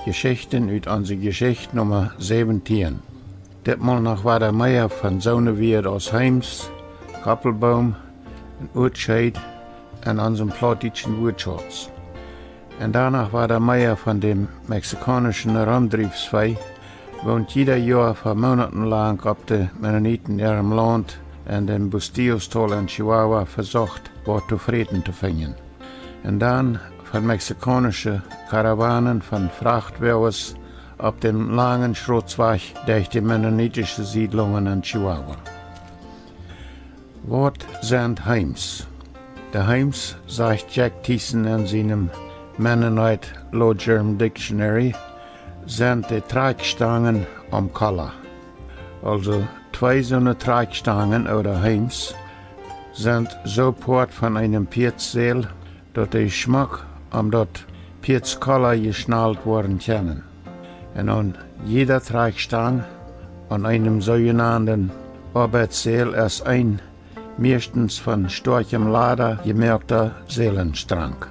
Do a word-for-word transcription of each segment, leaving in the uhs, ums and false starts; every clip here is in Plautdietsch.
Jeschichten ut onse Jeschicht Numma säwentieen. Ditmol noch wada mea von soone Wieed aus Heems, Koppelboom un Uatscheet en onsem plautdietschen Wuatschauz. Un dan noch wada mea von däm mexikaunischen Romdriefsvee, waut jieda Joa fa Moonaten lang opp de Mennoniten äarem Launt en däm Bustillos-Tol en Chihuahua vesocht, waut to fräten to finjen. Un dan von mexikaunische Karawanen von Frachtwoages opp däm langen Schrotswajch derch de mennonitische Siedlungen en Chihuahua. Waut sent Heems? De Heems, sajcht Jack Thiessen en sienem Mennonite Low German Dictionary, sent de Trakjstangen aum Kolla. Aulsoo twee soone Trakjstangen ooda Heems sent soo Poat von eenem Pieetssäl, daut dee schmock om daut Pieetskolla jeschnalt woaren kjennen. Un aun jieda Trakjstang, aun eenem soojenanden Oabeitssäl, es een mieschtens von stoakjem Lada jemoakta Sälenstrank.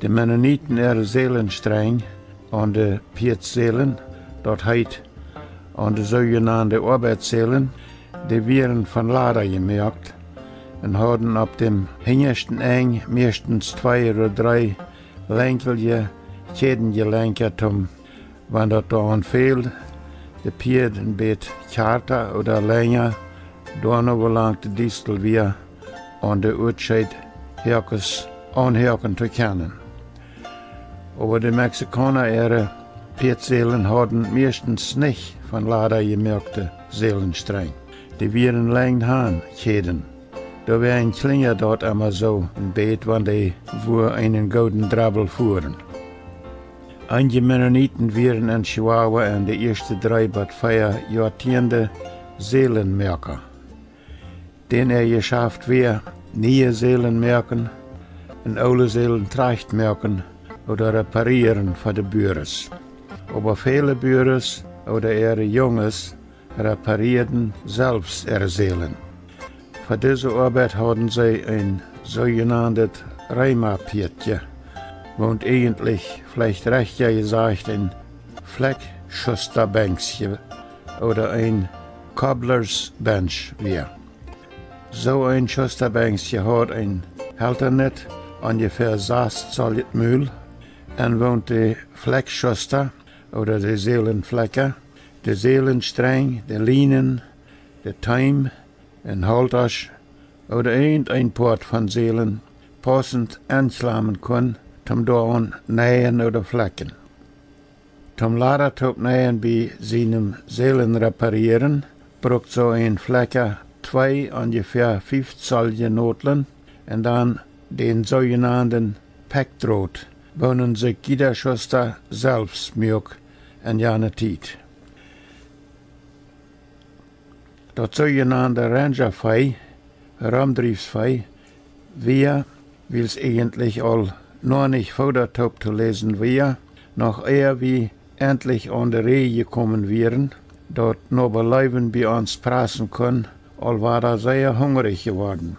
De Mennoniten äare Sälenstrenj aun de Pieetsälen, daut heet, aun de soojenande Oabeitssälen, dee wieren von Lada jemoakt un hauden opp däm hinjaschten Enj mieschtens twee ooda dree lenkjelje Kjädenjelenkja toom, wan daut doaraun fäld, de Pieed een bät kjarta ooda lenja, doano woo lang de Diestel wia, aun de Uatscheet Hoakes aunhoaken to kjennen. Oba de Mexikauna äare Pieetsälen hauden mieschtens nich von Lada jemoakte Sälenstrenj. Dee wieren lenjd han Kjäden. Doawäajen kjlinjad daut emma soo een bät, wan dee wua eenen gooden Drabbel fuaren. Eenje Mennoniten wieren en Chihuahua en de ieeschte dree bat vea Joatieende Sälenmoaka. Dän äa Jeschaft wia niee Sälen moaken un oole Sälen trajcht moaken ooda reparieren fa de Buares. Oba väle Buares ooda äare Junges reparieeden selfst äare Sälen. Fa dise Oabeit hauden see een soojenandet Reema-Pieedje, waut eejentlich, veleicht rajchta jesajcht, een Flekjschustabenkje ooda een Cobbler's Bench wia. Soo een Schustabenkje haud een Heltanitt, onjefäa sas Zoll mul, un waut de Flekjschusta ooda de Sälenflekja, de Sälenstrenj, de Lienen, de Teem un Holtasch ooda irjent een Poat von Sälen paussent enklamen kunn, toom doaraun neien ooda flekjen. Toom Lada toopneien bie sienem Sälen reparieren, brukt soo een Flekja twee onjefäa fief Zollje Nodlen un dan dän soojenanden Pekjdraut, waut sikj jieda Schusta selfst muak en jane Tiet. Daut soojenande Ranchervee, Romdriefsvee, wia, wiels eejentlich aul noch nich Fooda toop to läsen wia, noch ea wie entlich aun de Rieej jekomen wieren, daut noch Läwen bie ons prassen kunn, aul wada sea hungrich jeworden.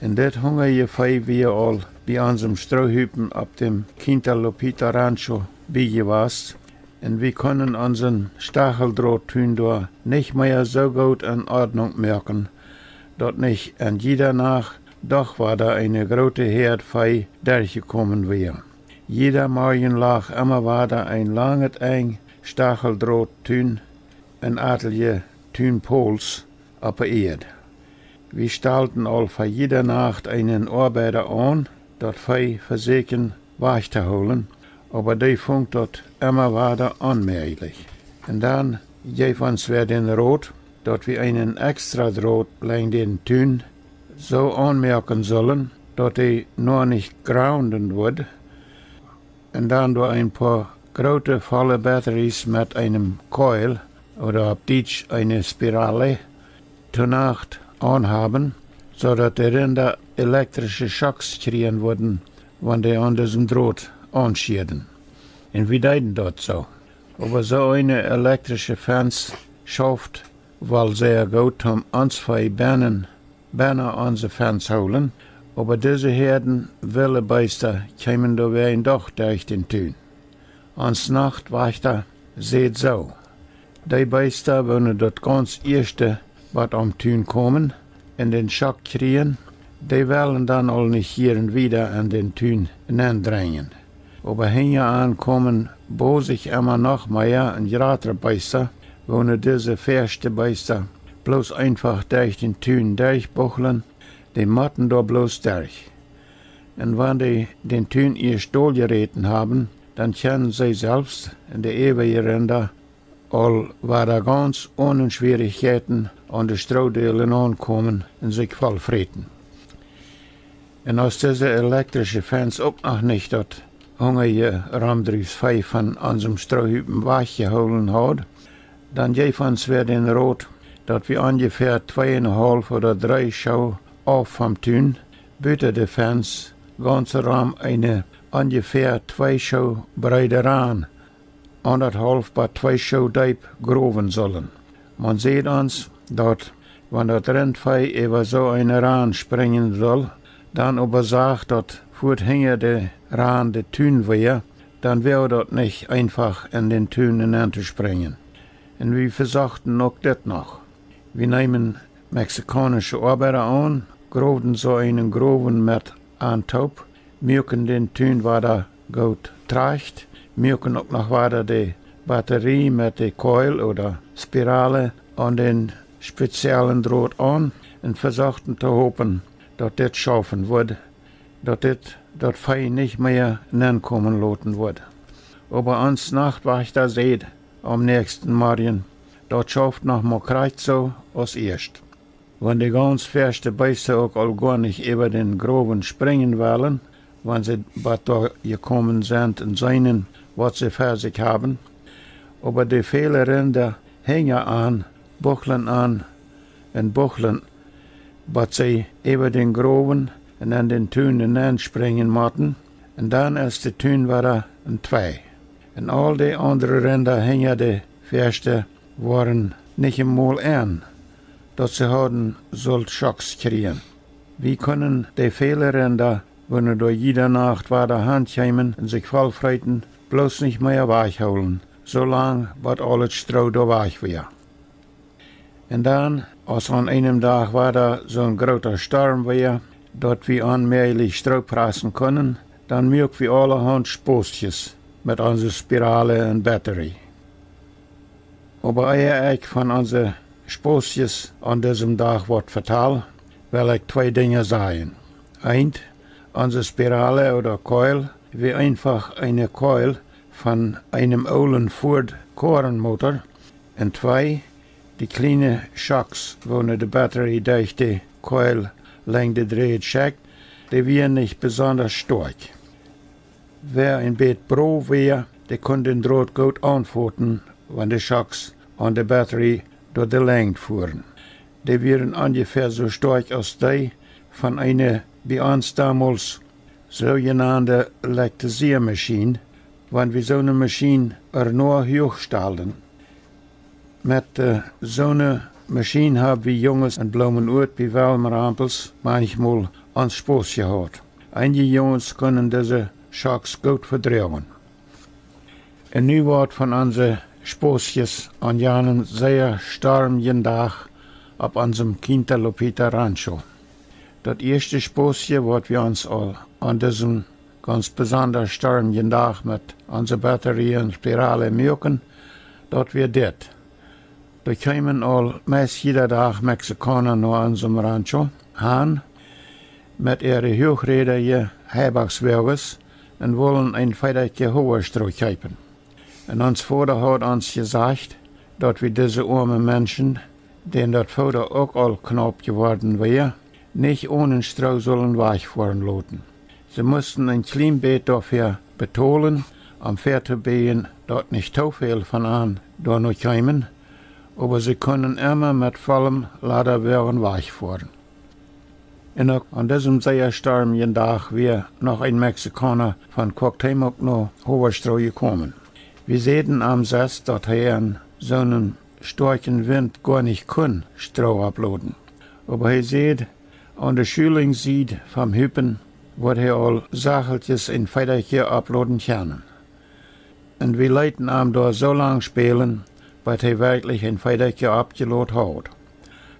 Un dit hungrije Vee wia aul bie onsem Stroohupen opp däm Quinta Lupita Rancho biejewast, un wie kunnen onsen Stacheldrottun doa nich mea soo goot en Ordnunk moaken, daut nich en jieda Nacht doch wada eene groote Häad Vee derchjekomen wia. Jieda Morjen lach emma wada een langet Enj Stacheldrottun un atelje Tunpols opp de Ieed. Wie stalden aul fa jieda Nacht eenen Oabeida aun, daut Vee fa sikj wajch to hoolen, oba dee funk daut emma wada onmäajlich. Un dan jeef ons wäa dän Rot, daut wie eenen extra Drot lenjd dän Tun soo aunmoaken sullen, daut dee noch nich grounden wudd, un dan doa een poa groote volle Batteries met eenem Coil, ooda opp Dietsch eene Spirale, to Nacht aunhaben, soo daut de Rinda elektrische Schocks kjrieen wudden, wan dee aun disen Drot aunschieeden. Un wie deeden daut soo. Oba soo eene elektrische Fence schauft woll sea goot, om ons Vee bennen, bennen onse Fence hoolen, oba dise Häaden wille Beesta kjeemen doawäajen doch derch dän Tun. Ons Nachtwajchta säd soo: Dee Beesta, woone daut gaunz ieeschte bat aum Tun komen un dän Schock kjrieen, dee wellen dan aul nich hieren wieda en dän Tun nendrenjen. Oba hinjaraun komen bosich emma noch mea un jratre Beesta, woone dise väaschte Beesta bloos eenfach derch dän Tun derchbuchlen, dee motten doa bloos derch. Un wan dee dän Tun ieescht doljeräten haben, dan kjennen see selfst un de äwaje Rinda aul wada gaunz one Schwierichkjeiten aun de Stroodeelen aunkomen un sikj vollfräten. Un aus dise elektrische Fence uk noch nich daut hungrije Romdriefsvee von onsem Stroohupen wajchjehoolen haud, dan jeef ons wäa dän Rot, daut wie onjefäa twee un haulf ooda dree Schoo auf vom Tun, buta de Fence, gaunz rom eene onjefäa twee Schoo breede Raan, aundathaulf bat twee Schoo deep growen sullen. Maun säd ons, daut, wan daut Rindvee äwa soo eene Raan sprinjen sull, dan oba sach daut fuat hinja de Raan de Tun wia, dan wia daut nich eenfach en dän Tun nenn to sprinjen. Un wie vesochten uk dit noch. Wie neemen mexikaunische Oabeida aun, growden soo eenen Growen met an toop, muaken dän Tun wada goot trajcht, muaken uk noch wada de Batterie met de Coil ooda Spirale aun dän speziellen Drot aun un vesochten to hopen, daut dit schaufen wudd, daut dit daut Vee nich mea nenkomen loten wudd. Oba ons Nachtwajchta säd aum näakjsten Morjen: Daut schauft noch mau krakjt soo aus ieescht. Wan de gaunz väaschte Beesta uk aul goa nich äwa dän Growen sprinjen wellen, wan see bat doa jekomen sent un seenen, waut see fa sikj haben, oba de väle Rinda hinjaraun buchlen aun un buchlen, bat see äwa dän Growen un en dän Tun nenn sprinjen motten, un dan es de Tun wada entwei. Un aul de aundre Rinda hinja de väaschte woaren nich emol en, daut see hauden sullt Schocks kjrieen. Wie kunnen de väle Rinda, woone doa jiede Nacht wada han kjeemen un sikj vollfräten, bloos nich mea wajchhoolen, soo lang bat aul daut Stroo doa wajch wia. Un dan, aus aun eenem Dach wada soon groota Storm wia, daut wie onmäajlich Stroo prassen kunnen, dan muak wie aulahaunt Sposkjes met onse Spirale un Batterie. Oba ea ekj von onse Sposkjes aun disem Dach waut vetal, well ekj twee Dinja sajen. Eent, onse Spirale ooda Coil wia eenfach eene Coil von eenem oolen Ford Koarenmotor. Un twee, de kjliene Schocks, woone de Batterie derch de Coil lenjd de Dräd schekjt, dee wieren nich besonda stoakj. Wäa een bät brow wia, dee kunn dän Drot goot aunfoten, wan de Schocks aun de Batterie doa de Lenjd fuaren. Dee wieren onjefäa soo stoakj aus dee von eene bie ons domols soojenande Elektrisieemaschien, wan wie soone Maschien ea noa huach stalden. Met soone Maschien hab wie Junges en Bloomenuat bie Wellenrampels manchmol ons Spos jehaut. Eenje Junges kunnen dise Schocks goot vedroagen. Un nu waut von onse Sposkjes aun janen sea stormjen Dach opp onsem Quinta Lupita Rancho. Daut ieeschte Sposkje, waut wie ons aul aun disem gaunz besonda stormjen Dach met onse Batterie un Spirale muaken, daut wia dit. Doa kjeemen aul meist jieda Dach Mexikauna no onsem Rancho han met äare huachrädje Heibockswoages un wullen een Feedakje Howastroo kjeepen. Un ons Voda haud ons jesajcht, daut wie dise oame Menschen, dän daut Foda uk aul knaup jeworden wia, nich onen Stroo sullen wajchfoaren loten. See musten een kjlien bät doafäa betolen, om väatobäajen, daut nich too väl von an doa no kjeemen, oba see kunnen emma met vollem Ladawoagen wajchfoaren. Un uk aun disem sea stormjen Dach wia noch een Mexikauna von Cuauhtémoc no Howastroo jekomen. Wie säden am sest, daut hee en soonen stoakjen Wint goa nich kunn Stroo opploden. Oba hee säd, aun de Schulinjsied vom Hupen wudd hee aul sacheltjes een Feedakje opploden kjennen. un wie leeten am doa soo lang spälen, bat hee werkjlich een Feedakje oppjelot haud.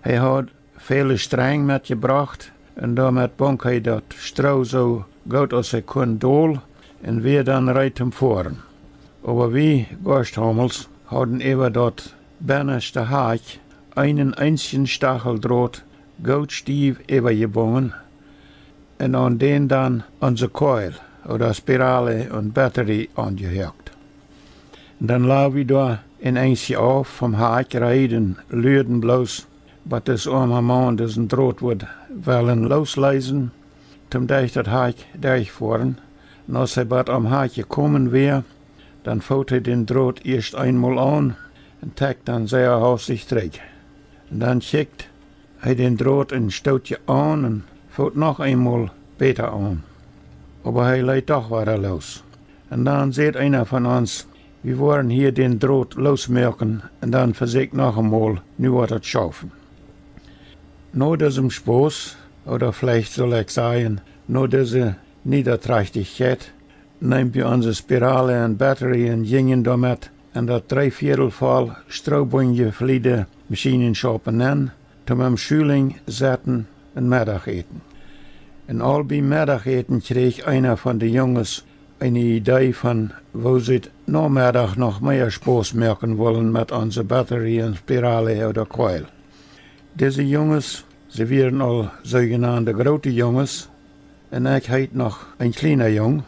Hee haud väle Strenj metjebrocht un doamet bunk hee daut Stroo soo goot aus hee kunn dol un wia dan reed toom foaren. Oba wie Goasthaumels hauden äwa daut bennaschte Hakj eenen eensjen Stacheldrot goot stiew äwajebungen un aun dän dan onse Koil ooda Spirale un Batterie aunjehoakt. Un dan laj wie doa een Enjsje auf vom Hakj reed un luaden bloos, bat dis oama Maun disen Drot wudd wellen loosleesen, toom derch daut Hakj derchfoaren. Un aus hee bat aum Hakj jekomen wia, dan foot hee dän Drot ieescht eenmol aun un trekjt dan sea haustich trigj. Un dan kjikjt hee dän Drot een Stootje aun un foot noch eenmol bäta aun. Oba hee leet doch wada loos. Un dan säd eena von ons: "Wie woaren hia dän Drot loosmoaken un dan vesäkj noch eemol, nu woat daut schaufen." No disem Spos, ooda veleicht sull ekj sajen, no dise Niederträchtigkeit, neemen wie onse Spirale un Batterie un jinjen doamet en daut dree Viedel voll Stroobunje fliede Maschinenschaup nenn, toom em Schulinj setten un Meddach äten. Un aul biem Meddach äten kjrieech eena von de Junges eene Idee von, woo see Nomeddach noch mea Spos moaken wullen met onse Batterie un Spirale ooda Koil. Dise Junges, see wieren aul soojenande groote Junges, un ekj heet noch een kjliena Jung,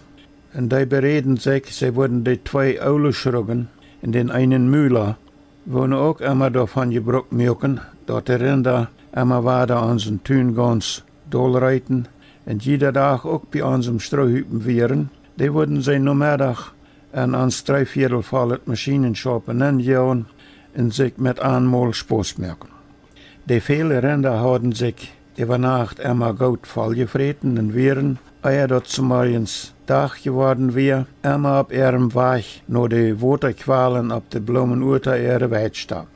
un dee beräden sikj, see wudden de twee oole Schruggen un dän eenen Mula, woone uk emma doavon Jebruck muaken, daut de Rinda emma wada onsen Tun gaunz dol reeten un jieda Dach uk bie onsem Stroohupen wieren, dee wudden see Nomeddach en ons dree Viedel vollet Maschinenschaup nenjoagen un sikj met eemol Spos moaken. De väle Rinda hauden sikj äwa Nacht emma goot voljefräten un wieren, ea daut zemorjes Dach jeworden wia, emma opp äarem Wajch no de Wotakjwalen opp de Bloomenuata äare Weidstap.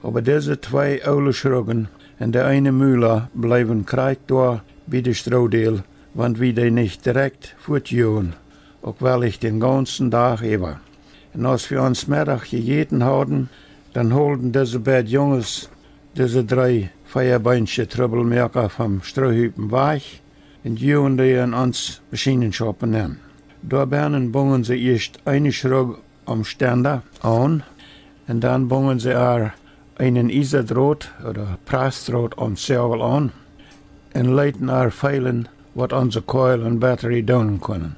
Oba dise twee oole Schruggen un de eene Mula bleewen krakjt doa bie de Stroodäl, wan wie dee nich direkt fuatjoagen, uk wellich dän gaunzen Dach äwa. Un aus wie ons Meddach jejäten hauden, dan holden dise beid Junges dise dree veabeinsche Trubbelmoaka vom Stroohupen wajch un joagen dee en ons Maschinenschaup nenn. Doabennen bungen see ieescht eene Schrugg aum Stenda aun, un dan bungen see ar eenen Isadrot ooda Prastdrot aum Zoagel aun un leeten ar feelen, waut onse Koil un Batterie doonen kunnen.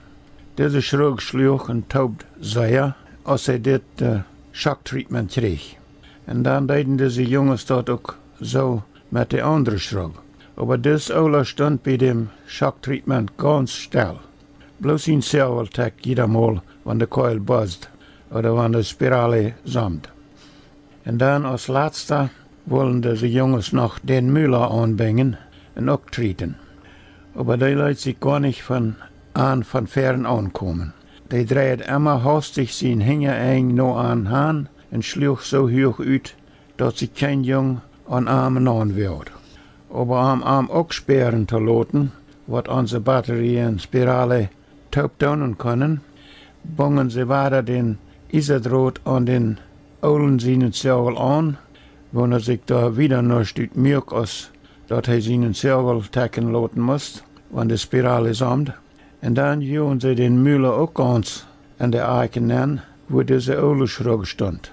Dise Schrugg schluach un toopt sea, aus see dit, äh, Schocktreatment kjrieech. Un dan deeden dise Junges daut uk soo met de aundre Schrugg. Oba dis Oola stunt bie däm Schocktreatment gaunz stell. Bloos sien Zoagel tekjt jieda Mol, wan de Koil buzzed ooda wan de Spirale somd. Un dan aus latsta wullen dise Junges noch dän Mula aunbinjen un uk treaten. Oba dee leet sikj goanich von an von fäaren aunkomen. Dee dreid emma haustich sien Hinjaenj no an han un schluach soo huach ut, daut sikj kjeen Jung aun am naun wudd. Oba om am uk spieren to loten, waut onse Batterie un Spirale toop doonen kunnen, bungen see wada dän Isadrot aun dän Oolen sienen Zoagel aun, woona sikj doa wieda nuscht ut muak, aus daut hee sienen Zoagel tekjen loten must, wan de Spirale somd. Un dan joagen see dän Mula uk gaunz en de Akj nenn, wua dise oole Schrugg stunt,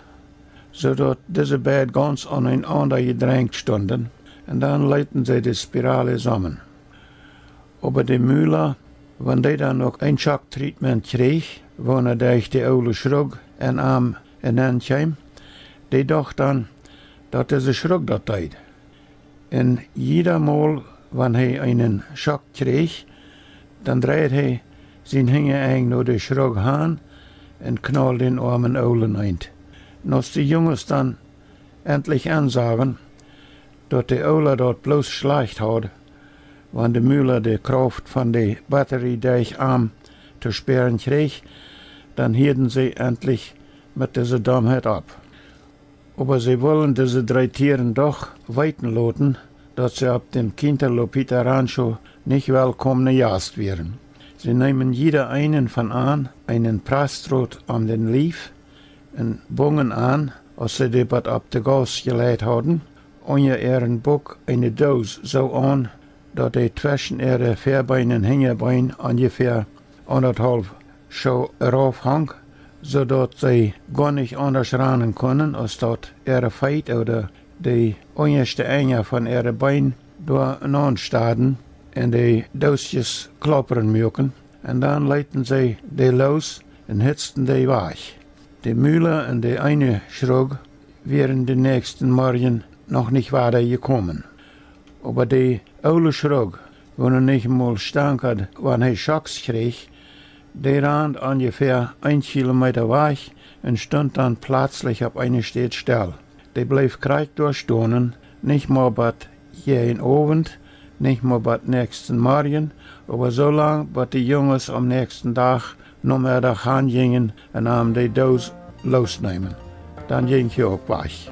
soo daut dise beid gaunz aun eenaunda jedrenjt stunden, un dan leeten see de Spirale somen. Oba de Mula, wan dee dan uk een Schocktreatment kjrieech, woona derch de oole Schrugg en am nenn kjeem, dee docht dan, daut dise Schrugg daut deed. Un jieda Mol, wan hee eenen Schock kjrieech, dan dreid hee sien Hinjaenj no de Schrugg han un knauld dän oamen Oolen eent. Un aus de Junges dan entlich ensagen, daut de Oola daut bloos schlajcht haud, wan de Mula de Krauft von de Batterie derch am to spieren kjrieech, dan hieeden see entlich met dise Domheit opp. Oba see wullen dise dree Tieren doch weeten loten, daut see opp däm Quinta Lupita Rancho nich welkomne Jast wieren. See neemen jieda eenen von an eenen Prasstrot om dän Lief un bungen an, aus see dee bat opp de Gauss jeleit hauden, unja äaren Buck eene Doos soo aun, daut dee tweschen äare Väabeen un Hinjabeen onjefäa aundathaulf Schoo rauf hunk, soo daut see goanich aundasch ranen kunnen, aus daut äare Feet ooda de unjaschte Enja von äare Been doa naun staden un de Doosjes klaupren muaken. Un dan leeten see dee loos un hitzten dee wajch. De Mula un de eene Schrugg wieren dän näakjsten Morjen noch nich wada jekomen. Oba de oole Schrugg, woo nu nich mol stankad, wan hee Schocks kjrieech, dee rand onjefäa een Kilometa wajch un stunt dan plazlich opp eene Städ stell. Dee bleef krakjt doa stonen, nich mau bat jäajen Owent, nich mau bat näakjsten Morjen, oba soo lang bat de Junges aum näakjsten Dach Nomeddach han jinjen un am de Doos loosneemen. Dan jinkj hee uk wajch.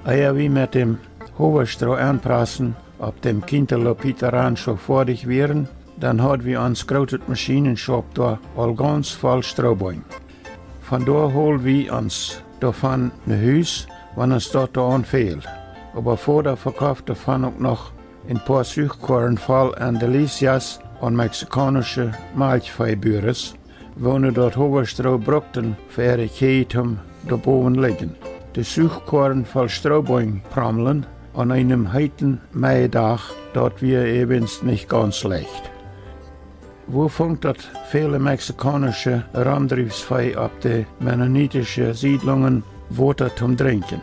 Ea wie met däm Howastroo aunprassen opp däm Quinta Lupita Rancho foadich wieren, dan haud wie ons grootet Maschienenschaup doa aul gaunz voll Strooboom. Von doa hold wie ons doavon no Hus, wan ons daut doa aun fäld. Oba Voda vekoft doavon uk noch een poa Suchkoaren voll aun Delicias aun mexikaunische Malkjveebuaren, woone daut Howastroo brukten fa äare Kjäaj toom doa bowen lidjen. De Suchkoaren voll Strooboom prommeln aun eenem heeten Maidach, daut wia äwens nich gaunz leicht. Woo funk daut väle mexikaunische Romdriefsvee opp de mennonitische Siedlungen Wota toom Drinkjen?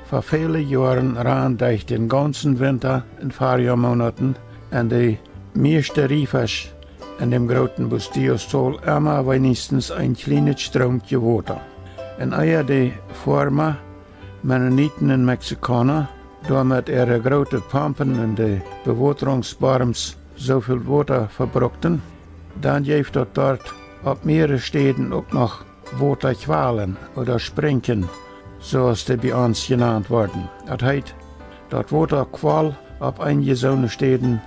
Fa väle Joaren rand derch dän gaunzen Winta un Farjoamonaten en de mieeschte Riefasch en däm grooten Bustillos-Tol emma weenichstens een kjlienet Stroomkje Wota. Un ea de Foarma, Mennoniten un Mexikauna, doa met äare groote Pompen un de Bewotrungsborms soo väl Wota vebrukten, dan jeef daut doa opp mierere Städen uk noch Wotakjwalen ooda Sprinkjen, soo aus dee bie ons jenant worden. Daut heet, daut Wota kwoll opp eenje soone Städen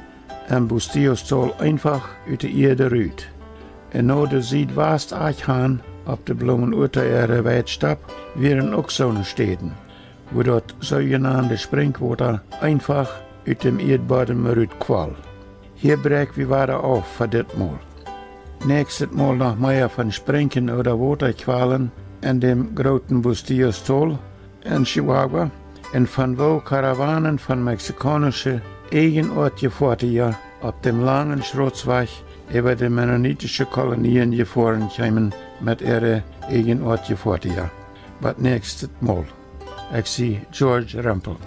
em Bustillos-Tol eenfach ut de Ieed rut. Un no de Siedwastach han opp de Blumenurta äare Weidstap wieren uk soone Städen, wua daut soojenande Sprinkjwota eenfach ut däm Ieedbodem rut kwoll. Hia bräakj wie wada auf fa dit Mol. Näakjstet Mol noch mea von Sprinkjen ooda Wotakjwalen en däm grooten Bustillos-Tol en Chihuahua un von woo Karawanen von mexikaunische eejenoatje Foatieja opp däm langen Schrotswajch äwa de mennonitische Kolonien jefoaren kjeemen met äare eejenoatje Foatieja. Bat näakjstet Mol. Ekj sie George Rempel.